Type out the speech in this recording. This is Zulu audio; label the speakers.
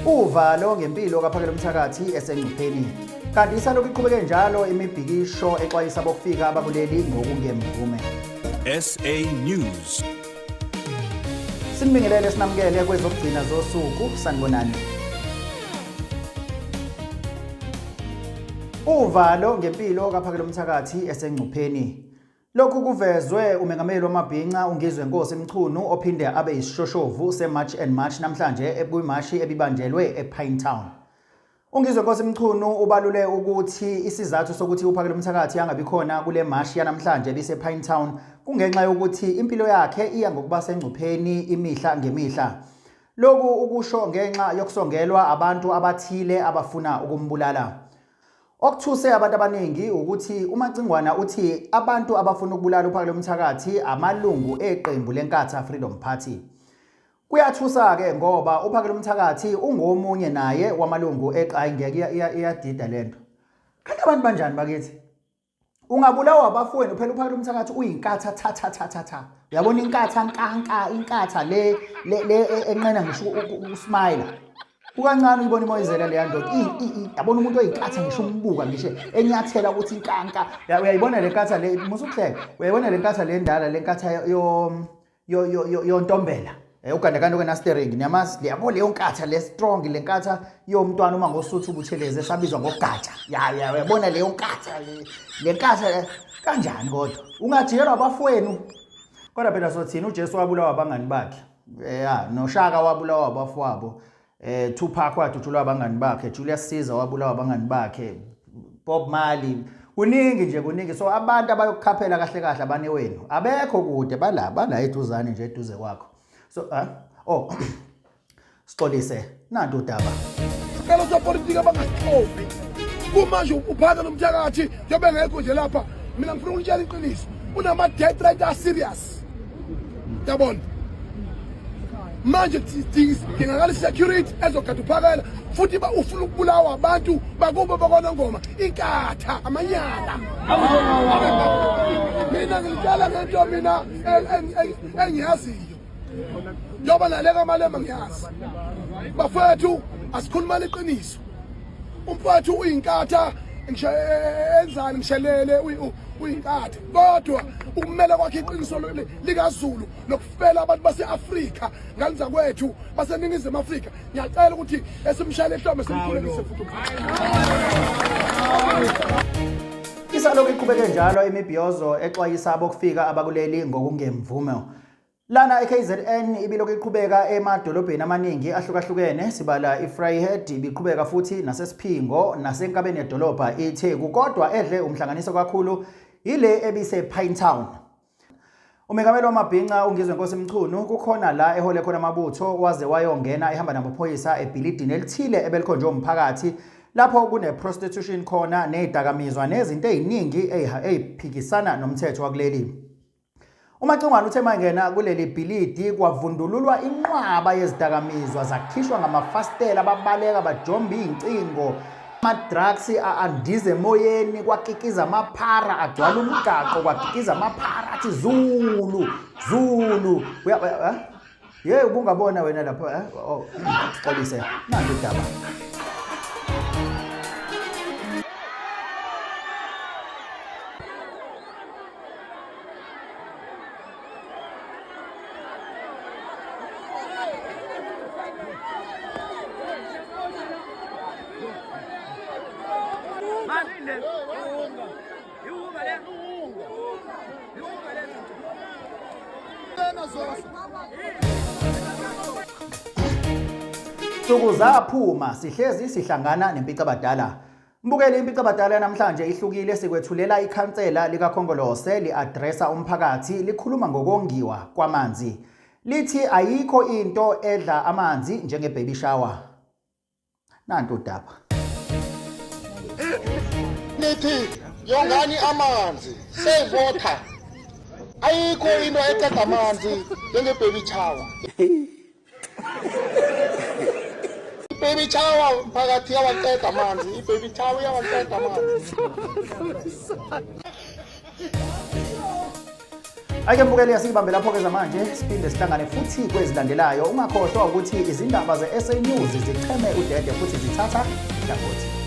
Speaker 1: Uvalo ngempilo kaPhakelumthakathi esengcupheni. Kanti isalokhu iqhubeke njalo imibhikisho exwayisa abokufika abakuleli ngokungemvume.
Speaker 2: SA News.
Speaker 1: Sinibingelele sinamukele kwezokugcina zosuku sanibonani. Uvalo ngempilo kaPhakelumthakathi esengcupheni. Lokhu kuvezwe uMengameli wamabhinca uNgizwe Nkosi Mchunu ophinde abe yisishoshovu seMarch and March namhlanje kwimashi ebibanjelwe ePinetown. UNgizwe Nkosi Mchunu ubalule ukuthi isizathu sokuthi uPhakelumthakathi angabi khona kule mashi yanamhlanje ebisePinetown kungenxa yokuthi impilo yakhe iya ngokuba sengcupheni imihla ngemihla. Lokhu ukusho ngenxa yokusongelwa abantu abathile abafuna ukumbulala. Okuthuse abantu abaningi ukuthi uMacingwana uthi abantu abafuna ukubulala uPhakelumthakathi amalungu eqembu leNkatha Freedom Party. Kuyathusa-ke ngoba uPhakelumthakathi ungomunye naye wamalungu eqayi ngeke iyadida lento. Kanti abantu banjani bakithi? Ungabulawa abafowenu phela uPhakelumthakathi uyinkatha tha tha tha tha tha. Uyabona inkatha nkanka inkatha le le le enqena ngisho ukusmile. Kukancane uyibona imoyizela leya ndoda. Yabona umuntu oyinkatha ngisho umbuka ngisho enyathela ukuthi inkanka. Uyayibona le nkatha le musukuhleka. Uyayibona le nkatha le ndala le nkatha yo yontombela ugandakanda okena-steering niyamazi yabo leyo nkatha le strong le nkatha yomntwana uma ngosuthu ubuthelezi esabizwa ngogatsha ya ya uyabona leyo nkatha le nkatha kanjani kodwa ungajikelwa abafowenu kodwa phela sothini uJesu wabulawa abangani bakhe ya noShaka wabulawa abafowabo Tupac wadutshulwa abangani bakhe, Julius Caesar wabulawa abangani bakhe, Bob Marley kuningi nje kuningi so abantu abayokukhaphela kahle kahle abanewenu abekho kude bala bala eduzane nje eduze kwakho so oh sixolise nantu udaba
Speaker 3: Sicela osopolitiki abangasixovi kumanje uphaka nomthakathi njengoba engekho nje lapha mina ngifuna ukunitshela iqiniso unama-death threat a-serious yabona manje dingakala i-security ezogada uphakela futhi ufuna ukubulawa abantu bakubo bakwanongoma inkatha amanyala mina ngilitshela ngento mina engiyaziyo njengoba naleka malema ngiyazi bafowethu asikhulumani iqiniso umfowethu uyinkatha ngisho enzani ngishelele uyinkatha kodwa ukumela kwakhe iqiniso likaZulu nokufela abantu base-Afrika nganza kwethu baseNingizimu Afrika ngiyacela ukuthi esimshayele ehlombe simkhulekise futhi.
Speaker 1: Isalokhu iqhubeke njalo imibhiyozo exwayisa abokufika abakuleli ngokungemvume. Lana eKZN ibilokhu iqhubeka emadolobheni amaningi ahlukahlukene sibala iVryheid ibiqhubeka futhi naseSiphingo nasenkabeni yedolobha iTheku kodwa edle umhlanganiso kakhulu yile ebise Pinetown. Umengameli wamabhinca uNgizwe Nkosi Mchunu kukhona la ehole khona amabutho waze wayongena ehamba namaphoyisa ebhilidini elithile ebelikhonjwe umphakathi lapho kune-prostitution khona nezidakamizwa nezinto eziningi eziphikisana nomthetho wakuleli. UMacingwane uthe mangena kuleli bhilidi kwavundululwa inqwaba yezidakamizwa zakhishwa ngamafasitela babaleka bajomba iy'ncingo ama-drugs andiza emoyeni kwakikiza amaphara agcwala umgaqo kwakikiza amaphara athi zulu zulu Yey ubungabona wena lapho eh oh xolise nanti udaba. Nsuku zaphuma sihlezi sihlangana nempicabadala. Mbukeli impicabadala yanamhlanje ihlukile sikwethulela ikhansela likaKhongolose li-addressa umphakathi likhuluma ngokongiwa kwamanzi. Lithi ayikho into edla amanzi njenge-baby shower. Nantu udaba.
Speaker 4: Nithi yongani amanzi, save water. Ayikho into eqeda amanzi njenge-baby shower. I-baby shower mphakathi iyawaqeda amanzi, i-baby shower iyawaqeda amanzi.
Speaker 1: Ake mbukeli, asiyibambe lapho-ke zamanje, siphinde sihlangane futhi kwezilandelayo. Ungakhohlwa ukuthi izindaba ze-SA News zicheme udede futhi zithatha hlangothi.